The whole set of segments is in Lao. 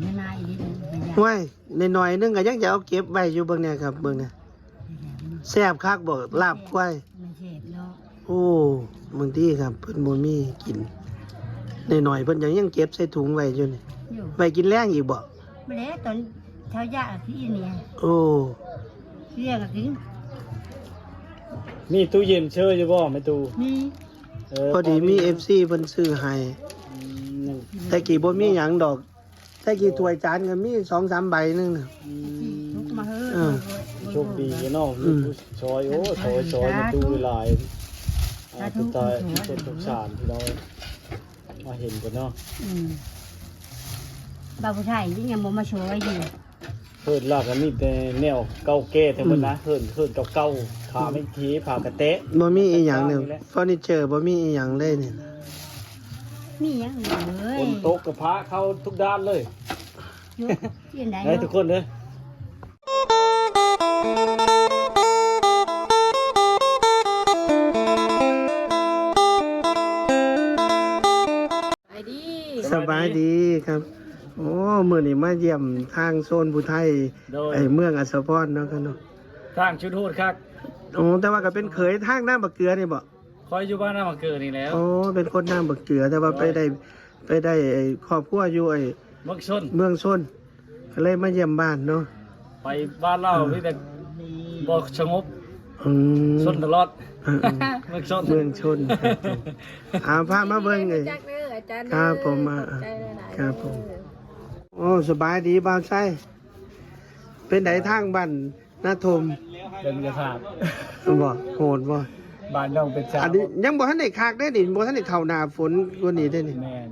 ນານໆ ອີ່ຫຼີ ໂອ້ຍ ໜ້ອຍໆໜຶ່ງກໍຍັງຈະເອົາເກັບໄວ້ຢູ່ ເບິ່ງແດ່ຄັບ ເບິ່ງແດ່ ແຊບຄັກບໍ່ ລາບຄວາຍ ມັນແຊບເນາະ. ໂອ້ ເບິ່ງຕິຄັບ ເພິ່ນບໍ່ມີກິນ ໜ້ອຍໆ ເພິ່ນຍັງ ຍັງເກັບໃສ່ຖົງໄວ້ຢູ່ນີ້ ຢູ່ ໄວ້ກິນແລງອີກບໍ່? ບໍ່ແລ້ວ ຕອນເຊົ້າຢາກກິນນີ້. ໂອ້ ລ້ຽງກໍກິນ. ມີຕູ້ເຢັນເຊີຢູ່ບໍ່ແມ່ຕູ້? ມີ ເອີ ພໍດີມີເອັຟຊີເພິ່ນຊື້ໃຫ້. ອືມ ແຕ່ກີ້ບໍ່ມີຫຍັງດອກ ແຕ່ກີ້ຖ້ວຍຈານກໍມີສອງສາມໃບໜຶ່ງນະ. ອືມ ເອີ ໂຊກດີເນາະ ອືມ ມີຜູ້ຊ່ອຍ ໂອ້ ຊ່ອຍ ຊ່ອຍແມ່ຕູ້ຫຼາຍ. ສາທຸ ອາ ເປັນຕາ ສາທຸ ທີ່ເພິ່ນສົງສານພີ່ນ້ອງ ມາເຫັນກັນເນາະ. ອືມ ບ່າວຜູ້ໄທຍັງບໍ່ມາຊ່ອຍຢູ່. ເຮີດລາກກໍມີແຕ່ແນວເກົ່າແກ່ທັງໝົດນະ. ອືມ ເຮີດ ເຮີດເກົ່າໆ ຂາໄມ້ເທ ຜ້າກະແຕະ ບໍ່ມີອີ່ຫຍັງເລີຍ ເຟີນິເຈີ ບໍ່ມີອີ່ຫຍັງເລີຍນີ້. ມີຫຍັງເລີຍ ຝົນຕົກກໍພາເຂົ້າທຸກດ້ານເລີຍ. ຢູ່ ຢູ່ໃດ ໄດ້ທຸກຄົນເດີ. ສະບາຍດີ ສະບາຍດີຄັບ. ໂອ້ ມື້ນີ້ມາຢ້ຽມທາງໂຊນຜູ້ໄທ ໂດຍ ໄອ້ເມືອງອັດສະພອນເນາະຄັບເນາະ. ທາງຊຸດໂຫດຄັກ. ໂອ້ ແຕ່ວ່າກໍເປັນເຂີຍທາງນາບັກເກືອນີ້ບໍ? ຂ້ອຍຢູ່ບ້ານນາບັກເກືອນີ້ແຫຼ້ວ. ໂອ້ ເປັນຄົນນາບັກເກືອ ແຕ່ວ່າ ໂດຍ ໄປໄດ້ ໄປໄດ້ໄອ້ຄອບຄົວຢູ່ໄອ້ເມືອງຊົນ ເມືອງຊົນ ກໍເລີຍມາຢ້ຽມບ້ານເນາະ. ໄປບ້ານລາວ ເອີ ມີແຕ່ບໍ່ສະຫງົບ. ອືມ ຊົນຕະຫຼອດ. ເອີໆ ເມືອງຊົນ ເມືອງຊົນ. ເອົາ ພາມາເບິ່ງເອີຍ. ຈັກເດີອາຈານເດີ. ຄັບຜົມ ຂອບໃຈຫຼາຍໆ. ຄັບຜົມ. ໂອ້ ສະບາຍດີບ່າວໄຊ. ເປັນໃດທາງບ້ານນາຖົມ? ເບິ່ງສະພາບ. ບໍ່ ໂຫດບໍ່? ບ້ານໜອງເປັນຊາວ ອັນນີ້ຍັງບໍ່ທັນໄດ້ຄັກເດ້ນີ້ ບໍ່ທັນໄດ້ເຂົ້າໜ້າຝົນກວ່ານີ້ເດ້ນີ້. ແມ່ນ.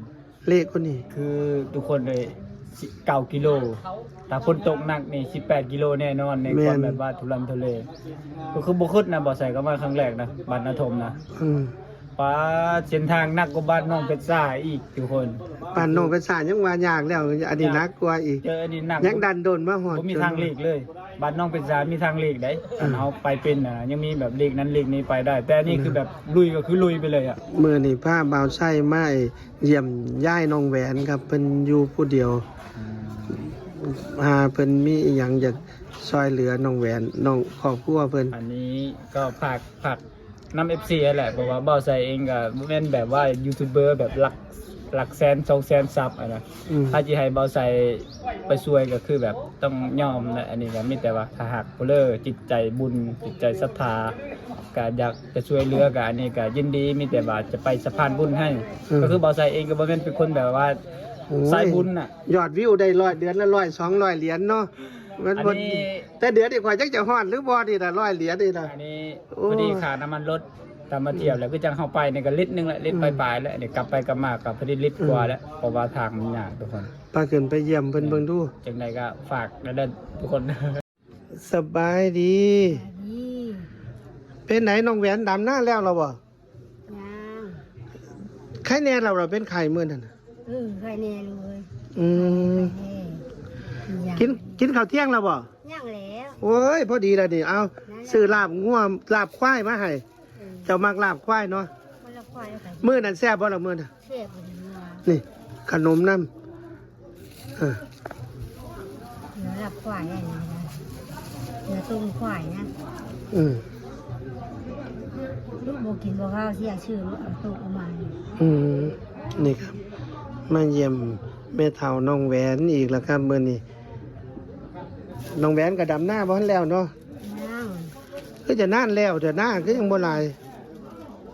ເລກກວ່ານີ້ ຄືທຸກຄົນເລີຍ ເກົ້າກິໂລ ຖ້າຝົນຕົກໜັກນີ້ ສິບແປດກິໂລແນ່ນອນ ໃນຄວາມ ແມ່ນ ແບບວ່າທຸລັນທຸເລ. ກໍຄືບໍ່ຄິດນະ ບໍ່ໃສ່ກໍມາຄັ້ງແລກນະ ບ້ານນາຖົມນະ. ອືມ ປາດ ເສັ້ນທາງໜັກກວ່າບ້ານໜອງເພັດຊາອີກທຸກຄົນ. ບ້ານໜອງເພັດຊາຍັງວ່າຍາກແລ້ວ ອັນນີ້ ຍາກ ໜັກກວ່າອີກ. ເຈີອັນນີ້ໜັກ ຍັງດັນໂດນມາຮອດ ບໍ່ມີທາງຫຼີກເລີຍ. ບ້ານໜອງເປັນສາມີທາງເລກໄດ໋. ອືມ ຄັນເຮົາໄປເປັນນະ ຍັງມີແບບເລກນັ້ນເລກນີ້ໄປໄດ້ ແຕ່ອັນນີ້ ອືມ ຄືແບບລຸຍກໍຄືລຸຍໄປເລີຍອະ. ມື້ນີ້ພາບ່າວໄຊມາຢ້ຽມຢາຍນ້ອງແຫວນຄັບ ເພິ່ນຢູ່ຜູ້ດຽວ. ອືມ ຫາເພິ່ນມີອີ່ຫຍັງຢາກຊ່ວຍເຫຼືອນ້ອງແຫວນ ນ້ອງ ຄອບຄົວເພິ່ນ. ອັນນີ້ກໍຝາກ ຝາກ ນຳເອັຟຊີຫັ້ນແຫຼະ ເພາະວ່າບ່າວໄຊເອງກໍບໍ່ແມ່ນແບບວ່າຢູທູບເບີແບບຫຼັກ ຫຼັກແສນສອງແສນຊັບຫັ້ນນະ. ອືມ ຖ້າຊິໃຫ້ບ່າວໄຊໄປຊ່ວຍກໍຄືແບບຕ້ອງຍອມແຫຼະ. ອັນນີ້ກໍມີແຕ່ວ່າຖ້າຫາກຜູ້ເລີຈິດໃຈບຸນ ຈິດໃຈສັດທາ ກໍຢາກຈະຊ່ວຍເຫຼືອ ກໍອັນນີ້ກໍຍິນດີ ມີແຕ່ວ່າຈະໄປສະພານບຸນໃຫ້. ອືມ ກໍຄືບ່າວໄຊເອງກໍບໍ່ແມ່ນເປັນຄົນແບບວ່າ ໂອ້ຍ ສາຍບຸນນະ. ຍອດວິວໄດ້ຮ້ອຍ ເດືອນລະຮ້ອຍ ສອງຮ້ອຍຫຼຽນເນາະ. ມັນ ອັນນີ້ ແຕ່ເດືອນນີ້ຂ້ອຍຈັກຈະຮອດຫຼືບໍ່ນີ້ນະ ຮ້ອຍຫຼຽນນີ້ນະ. ອັນນີ້ ໂອ້ ພໍດີຄ່ານ້ຳມັນລົດ ຕາມມາທຽບແລ້ວ ອືມ ຄືຈັ່ງເຮົາໄປນີ້ກໍລິດໜຶ່ງແຫຼະ ລິດ ອືມ ປາຍໆແລ້ວ. ນີ້ກັບໄປກັບມາກໍພໍດີລິດກວ່າແລ້ວ ອືມ ເພາະວ່າທາງມັນຍາກທຸກຄົນ. ພາຂຶ້ນໄປຢ້ຽມເພິ່ນເບິ່ງດູ. ຈັ່ງໃດກໍຝາກແດ່ເດີທຸກຄົນ. ສະບາຍດີ. ສະບາຍດີ. ເປັນໃດນ້ອງແຫວນ ດຳນາແລ້ວລະບໍ່? ຍັງ. ໄຄແນ່ລະ ເປັນໄຂ້ມື້ນັ້ນນະ. ເອີ ໄຄແນ່ລູກເອີຍ. ອືມ ໄຄແນ່. ກິນ ກິນເຂົ້າທ່ຽງລະບໍ່? ຍັງແລ້ວ. ໂອ້ຍ ພໍດີລະນີ້ ເອົາ ຊື້ລາບງົວ ລາບຄວາຍມາໃຫ້. ເອີ ເຈົ້າມັກລາບຄວາຍເນາະ. ມັນລາບຄວາຍລະໄປ. ມື້ນັ້ນແຊບບໍ່ລະມື້ນັ້ນ? ແຊບ. ນີ້ຂະໜົມນຳ. ເອີ ເນື້ອລາບຄວາຍອັນນີ້ນະ ເນື້ອຕົ້ມຄວາຍນະ. ອືມ ລູກບໍ່ກິນບໍ່ເຂົ້າ ຊິເອົາຊື້ເອົາໂຕະອອກມາ. ອືມ ນີ້ຄັບ ມາຢ້ຽມແມ່ເຖົ້ານ້ອງແຫວນອີກລະຄັບມື້ນີ້. ນ້ອງແຫວນກໍດຳນາບໍ່ທັນແລ້ວເນາະ? ຍັງ. ຄືຈະນານແລ້ວແຕ່ນາຄືຍັງບໍ່ຫຼາຍ?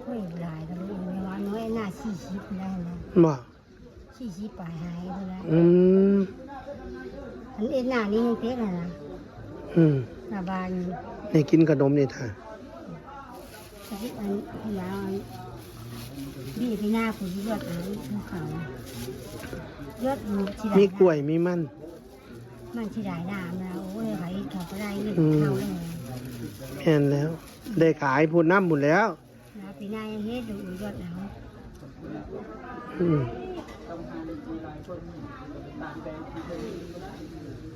ໂອ້ຍ ຫຼາຍແລ້ວລູກ ນ້ອຍໜ້າ ສີ່ສິບໄດ້ນະ. ບໍ່? ສີ່ສິບປາຍຫາຍພຸ້ນລະ. ອືມ ອັນເອັດໜ້ານີ້ຍັງເຕັກຫັ້ນນະ. ອືມ ໜ້າບ້ານນີ້. ນີ້ກິນຂະໜົມນີ້ທ່າ ອັນ ອັນ ອັນ ບີບໄປໜ້າພຸ້ນ ຍອດອັນຂາວ ຍອດ ມີກ້ວຍມີມັນ ມັນຊິໄດ້ນ້ຳນະ. ໂອ້ຍ ໃຜເຮັດເຂົາກໍໄດ້ເງິນ ອືມ ເຂົາເລີຍ. ແມ່ນແລ້ວ ໄດ້ຂາຍພຸ້ນນຳພຸ້ນແລ້ວ. ນະ ປີໜ້າຍັງເຮັດຢູ່ ຢອດເອົາ. ອືມ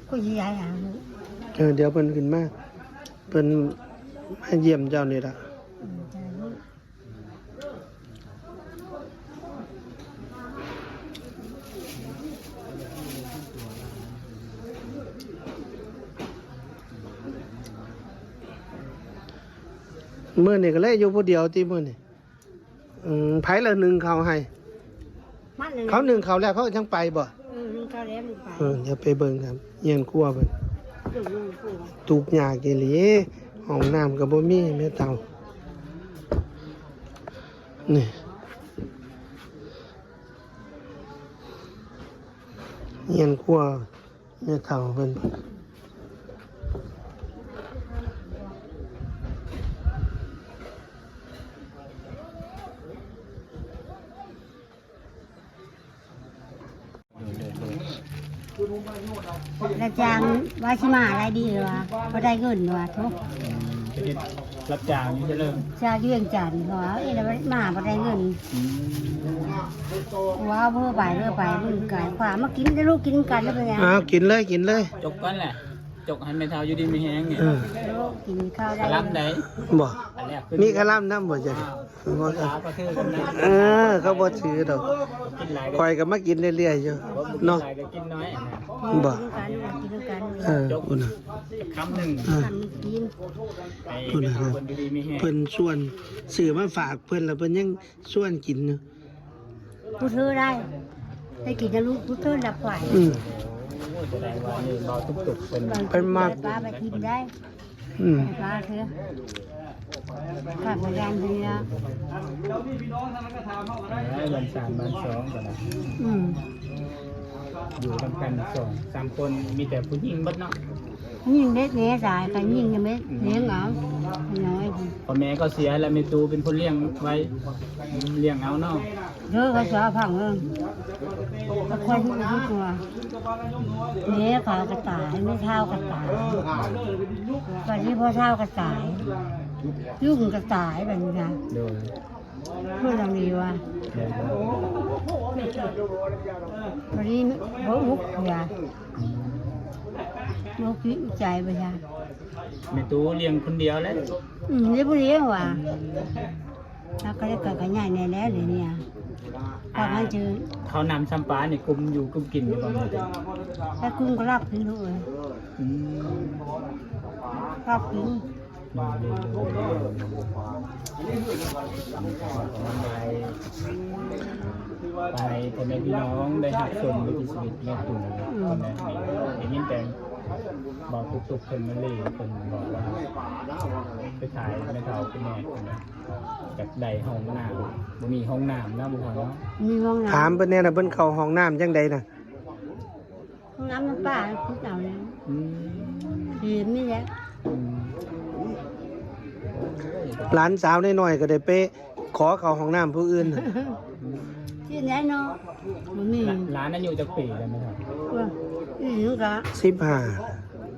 ກໍຊິຍ້າຍເອົາ. ເອີ ດຽວເພິ່ນຂຶ້ນມາ ເພິ່ນມາຢ້ຽມເຈົ້ານີ້ລະ. ອືມ ຈ້າ. ມື້ນີ້ກໍເລີຍຢູ່ຜູ້ດຽວຕິມື້ນີ້? ອືມ ໃຜລະໜຶ້ງເຂົ້າໃຫ້? ມັນນັ້ນ ເຂົາໜຶ້ງເຂົ້າແລ້ວເຂົາຈັ່ງໄປບໍ່? ເອີ ໜຶ້ງເຂົ້າແລ້ວມັນໄປ. ເອີ ດຽວໄປເບິ່ງກັນ ເຮືອນຄົວເພິ່ນ ເອີ ເຮືອນຄົວ ທຸກຍາກອີ່ຫຼີ ຫ້ອງນ້ຳກໍບໍ່ມີແມ່ເຖົ້າ. ນີ້ ເຮືອນຄົວ ແມ່ເຖົ້າເພິ່ນ ຮັບຈ້າງວ່າຊິມາໄດ້ດີວ່າ ບໍ່ໄດ້ເງິນວ່າ ໂທ້ ອືມ ໄປເຮັດຮັບຈ້າງຢູ່ໃສເລີຍ? ຈາກວຽງຈັນ ເພາະວ່າ ເອີ ແລ້ວມາບໍ່ໄດ້ເງິນ. ອືມ ວ່າເບີໄປ ເບີໄປ ມັນກາຍຄວາມມາກິນ ແລ້ວລູກກິນນຳກັນ ແລ້ວເປັນຫຍັງ? ອ້າວ ກິນເລີຍ ກິນເລີຍ ຈົກກ່ອນແຫຼະ ຈົກໃຫ້ແມ່ເຖົ້າຢູ່ດີມີແຮງນີ້. ເອີ ໂອ້ ກິນເຂົ້າໄດ້ ຄະລຳໃດ? ບໍ່ ອັນແລກ ມີຄະລຳນຳບໍ່? ຈ້ະ ອ້າວ ບໍ່ ເອີ ເຂົາບໍ່ຖືດອກ ກິນຫຼາຍກໍ ຂ້ອຍກໍມາກິນເລື້ອຍໆຢູ່ເນາະ ກິນຫຼາຍກໍກິນນ້ອຍນະ. ບໍ່ ກິນນຳກັນ ກິນນຳກັນ ເອີ ພຸ້ນນະ ຄຳໜຶ່ງ ເອີ ຄຳໜຶ່ງກິນ ໃຫ້ ພຸ້ນນະ ເພິ່ນຢູ່ດີມີແຮງ ເພິ່ນຊວນຊື້ມາຝາກເພິ່ນ ແລ້ວເພິ່ນຍັງຊວນກິນຢູ່. ຜູ້ເທີໄດ້ ໄດ້ກິນນຳລູກຜູ້ເທີລະໄປ. ອືມ ໂອ້ຍ ສະແດງວ່ານີ້ເວົ້າຕຸກໆ ເພິ່ນ ເພິ່ນມັກ ປາໄປຖິ້ມໄດ້. ອືມ ປາເທີ ຂ້າພະຍານເຮືອ ເອີ ບ້ານສາມບ້ານສອງກໍໄດ້. ອືມ ຢູ່ນຳກັນສອງສາມຄົນ ມີແຕ່ຜູ້ຍິງເບິດເນາະ. ຍິງເດັກແດ່ຊາຍກໍຍິງນຳແມ່ ອືມ ລ້ຽງເອົານ້ອຍ. ພໍ່ແມ່ກໍເສຍແລ້ວ ແມ່ຕູ້ເປັນຄົນລ້ຽງໄວ້ ອືມ ລ້ຽງເອົາເນາະ. ເດີ ພາສາພັງເອີຍ ຄວາຍຮູ້ດີກວ່າ ແມ່ຂ້າກໍຕາຍ ແມ່ທ້າວກໍຕາຍ ບັດນີ້ພໍ່ທ້າວກໍຕາຍ ລຸງກໍຕາຍ ບັດນີ້ນະ. ໂດຍ ເພິ່ນຫຍັງດີວ່າ ໂດຍ ບັດນີ້ບໍ່ອຸກເທື່ອ ອືມ ບໍ່ຄິດໃຈບໍ່ຊະ. ແມ່ຕູ້ລ້ຽງຄົນດຽວແຫຼະ. ອືມ ລ້ຽງຜູ້ດຽວວ່າ ອືມ ເຮົາກໍໄດ້ເກີດກັນໃຫຍ່ແດ່ແລ້ວເດນີ້ ອ່າ ປະມານຈື່ ເຂົ້ານ້ຳຊຳປານີ້ກຸມຢູ່ກຸມກິນຢູ່ບໍ່? ແຕ່ກຸມກໍລັກກິນລູກເອີຍ. ອືມ ລັກກິນ ໄປ ພໍ່ແມ່ພີ່ນ້ອງໄດ້ຮັບຊົມວິຖີຊີວິດແມ່ຕູ້ ອືມ ໄດ້ຍິນແຕ່ເວົ້າຕຸກໆ ເພິ່ນມາເລ ເພິ່ນບອກວ່າໄປຖ່າຍແມ່ເຖົ້າແມ່ ຢາກໄດ້ຫ້ອງນ້ຳ ບໍ່ມີຫ້ອງນ້ຳນະ ບໍ່ເນາະ ມີຫ້ອງນ້ຳ ຖາມເພິ່ນແດ່ນະ ເພິ່ນເຂົ້າຫ້ອງນ້ຳຈັ່ງໃດນະ? ຫ້ອງນ້ຳນ້ຳປາຂຸດເອົານີ້ ອືມ ເຫັນນີ້ແຫຼະ ອືມ ຫຼານສາວນ້ອຍໆ ກໍໄດ້ໄປຂໍເຂົ້າຫ້ອງນ້ຳຜູ້ອື່ນ ທີ່ໄດ້ເນາະ ບໍ່ມີ. ຫຼານອາຍຸຈັກປີແລ້ວແມ່ເຖົ້າ? ເອີ ອີ່ຫຍັງກະ ສິບຫ້າ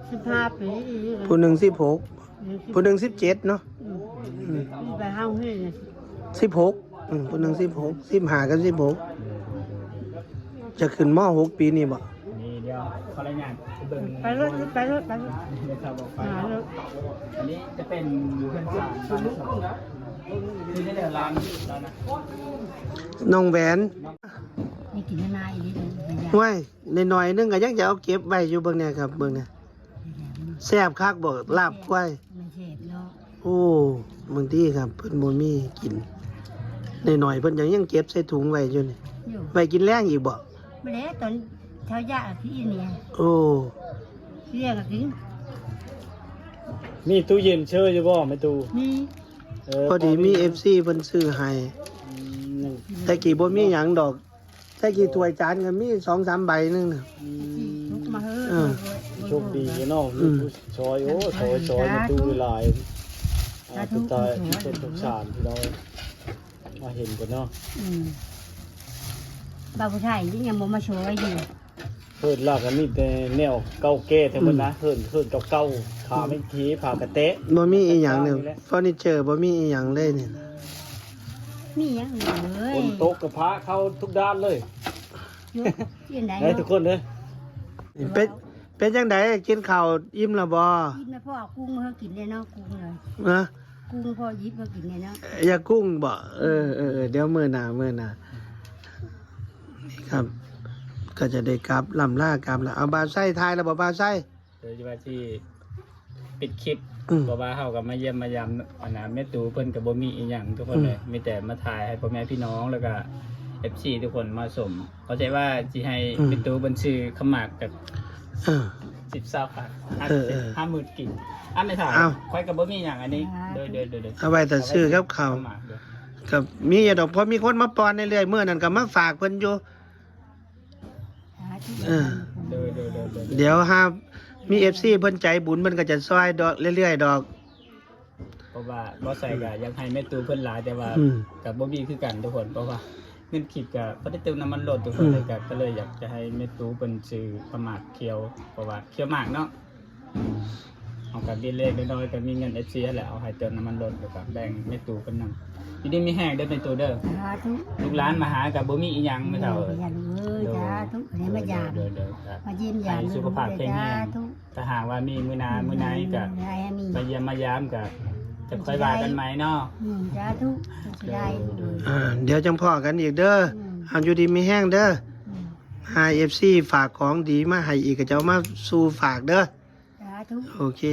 ສິບຫ້າປີ ອີ່ຫຍັງກະ ຜູ້ໜຶ່ງສິບຫົກ ຜູ້ໜຶ່ງສິບເຈັດເນາະ ອືມ ອືມ ໄປເຮົາເຮັດ ສິບຫົກ ອືມ ຜູ້ໜຶ່ງສິບຫົກ ສິບຫ້າກັບສິບຫົກ ຈະຂຶ້ນ ມ. ຫົກ ປີນີ້ບໍ່? ນີ້ ດຽວຂໍອະນຸຍາດໄປເບິ່ງ ໄປລົດ ໄປລົດ ໄປລົດ ດຽວເຂົາບອກໄປ ອ່າ ອັນນີ້ຈະເປັນເຮືອນສານບ້ານສອງ ຄືໃນເດີລານ ນ້ອງແຫວນ ນີ້ກິນນາອີ່ຫຼີ ໂອ້ຍ ໜ້ອຍໆ ໜຶ່ງກໍຍັງຈະເອົາເກັບໄວ້ຢູ່ ເບິ່ງແດ່ຄັບ ເບິ່ງແດ່. ແຊບຄັກບໍ່ ລາບຄວາຍ? ມັນແຊບເນາະ. ໂອ້ ບາງທີຄັບ ເພິ່ນບໍ່ມີກິນ ໜ້ອຍໆ ເພິ່ນຍັງ ຍັງເກັບໃສ່ຖົງໄວ້ຢູ່ນີ້ ຢູ່ ໄວ້ກິນແລງອີກບໍ່? ບໍ່ແລ້ວ ຕອນເຊົ້າຢາກກິນນີ້. ໂອ້ ຊິແລງກໍກິນ. ມີຕູ້ເຢັນເຊີຢູ່ບໍ່ແມ່ຕູ້? ມີ. ເອີ ພໍດີມີເອັຟຊີເພິ່ນຊື້ໃຫ້. ອືມ ແຕ່ກີ້ບໍ່ມີຫຍັງດອກ. ແຕ່ກີ້ຖ້ວຍຈານກໍມີສອງສາມໃບໜຶ່ງນະ. ອືມ ເອີ ໂຊກດີເນາະ ອືມ ມີຜູ້ຊ່ອຍ ໂອ້ ຊ່ອຍ ຊ່ອຍ ສາທຸ ແມ່ຕູ້ຫຼາຍ. ສາທຸ ອ່າ ທຸກທ່ານ ສາທຸ ທຸກຄົນ ທຸກສານ ພີ່ນ້ອງ ມາເຫັນກັນເນາະ. ອືມ ບ່າວຜູ້ຊາຍຍັງບໍ່ມາຊ່ວຍຢູ່. ເຮີດລາກກໍມີແຕ່ແນວເກົ່າແກ່ທັງໝົດນະ ອືມ ເຮີດ ເຮີດເກົ່າໆ ຜ້າແມ່ນເຄ ຜ້າກະແຕະ ບໍ່ມີອີ່ຫຍັງເລີຍ ເຟີນິເຈີບໍ່ມີອີ່ຫຍັງເລີຍນີ້. ມີຫຍັງເອີຍ ຝົນຕົກກໍພາເຂົ້າທຸກດ້ານເລີຍ. ຢູ່ ຢູ່ໃດ ເອີ ເນາະ ທຸກຄົນເດີ. ເປັນ ເປັນຈັ່ງໃດ ກິນເຂົ້າອີ່ມແລ້ວບໍ່? ອີ່ມແລ້ວ ພໍ່ເອົາກຸ້ງມາໃຫ້ກິນແດ່ເນາະ ກຸ້ງເລີຍ ຮະ? ກຸ້ງພໍ່ຢິບມາກິນແດ່ເນາະ. ຢາກກຸ້ງບໍ່? ເອີ ເອີ ເອີ ດຽວມື້ໜ້າ ມື້ໜ້າ. ນີ້ຄັບ ກໍຈະໄດ້ກັບ ລ່ຳລາກັບລະ. ເອົາ ບ່າວໄຊຖ່າຍແລ້ວບໍ່ ບ່າວໄຊ? ເດີ ວ່າຊິ ປິດຄລິບ ອືມ ເພາະວ່າເຮົາກໍມາຢ້ຽມມາຢາມ ອັນນ່າ ແມ່ຕູ້ເພິ່ນກໍບໍ່ມີອີ່ຫຍັງທຸກຄົນເລີຍ ອືມ ມີແຕ່ມາຖ່າຍໃຫ້ພໍ່ແມ່ພີ່ນ້ອງ ແລ້ວກໍເອັຟຊີທຸກຄົນມາຊົມ. ເຂົ້າໃຈວ່າຊິໃຫ້ ອືມ ແມ່ຕູ້ເພິ່ນຊື້ເຂົ້າໝາກຈັກ ເອີ ສິບ ຊາວພັນ ເອີ ເອີ ຫ້າໝື່ນກີບ. ອ່ະ ແມ່ເຖົ້າ ເອົ້າ ຂ້ອຍກໍບໍ່ມີຫຍັງອັນນີ້ ອ່າ ໂດຍໆໆ ເອົາໄວ້ແຕ່ຊື້ກັບເຂົ້າ ເຂົ້າໝາກເດີ ກໍມີຢູ່ດອກ ເພາະມີຄົນມາປ່ອນເລື້ອຍໆ ມື້ນັ້ນກໍມາຝາກເພິ່ນຢູ່ ສາທຸ ເອີ ໂດຍໆໆໆ ດຽວຫາມີເອັຟຊີເພິ່ນໃຈບຸນ ເພິ່ນກໍຈະຊ່ອຍດອກ ເລື້ອຍໆດອກ. ເພາະວ່າບໍ່ໃສ່ກໍ ອືມ ຢາກໃຫ້ແມ່ຕູ້ເພິ່ນຫຼາຍ ແຕ່ວ່າ ອືມ ກໍບໍ່ມີຄືກັນທຸກຄົນ ເພາະວ່າເງິນກີບກໍບໍ່ໄດ້ເຕີມນ້ຳມັນລົດທຸກຄົນ ອືມ ເລີຍກໍ ກໍເລີຍຢາກຈະໃຫ້ແມ່ຕູ້ເພິ່ນຊື້ເຂົ້າໝາກຂຽວ ເພາະວ່າຂຽວໝາກເນາະ ເຮົາກໍເລັກໆນ້ອຍໆ ກໍມີເງິນເອັຟຊີຫັ້ນແຫຼະ ເອົາໃຫ້ເຕີມນ້ຳມັນລົດ ແລ້ວກໍແບ່ງແມ່ຕູ້ເພິ່ນນຳ. ຢູ່ດີມີແຮງເດີແມ່ຕູ້ເດີ ສາທຸ ລູກຫຼານມາຫາກໍບໍ່ມີອີ່ຫຍັງແມ່ເຖົ້າເອີຍ ເອີຍ ສາທຸ ໃຫ້ມາຢາມ ໂດຍໆໆ ມາຢ້ຽມຢາມ ໃຫ້ສຸຂະພາບແຂງແຮງ ສາທຸ. ຖ້າຫາກວ່າມີມື້ໜ້າ ອືມ ມື້ໃນກໍ ໃຫ້ມີ ມາຢ້ຽມມາຢາມກໍ ຈະຄ່ອຍວ່າກັນໃໝ່ເນາະ ອືມ ສາທຸ ໂດຍໆ ອ່າ ດຽວຈັ່ງພໍ້ກັນອີກເດີ ອືມ ເອົາຢູ່ດີມີແຮງເດີ ອືມ ຫາເອັຟຊີຝາກຂອງດີມາໃຫ້ອີກ ກໍຈະເອົາມາສູ່ຝາກເດີ ສາທຸ ໂອເຄ.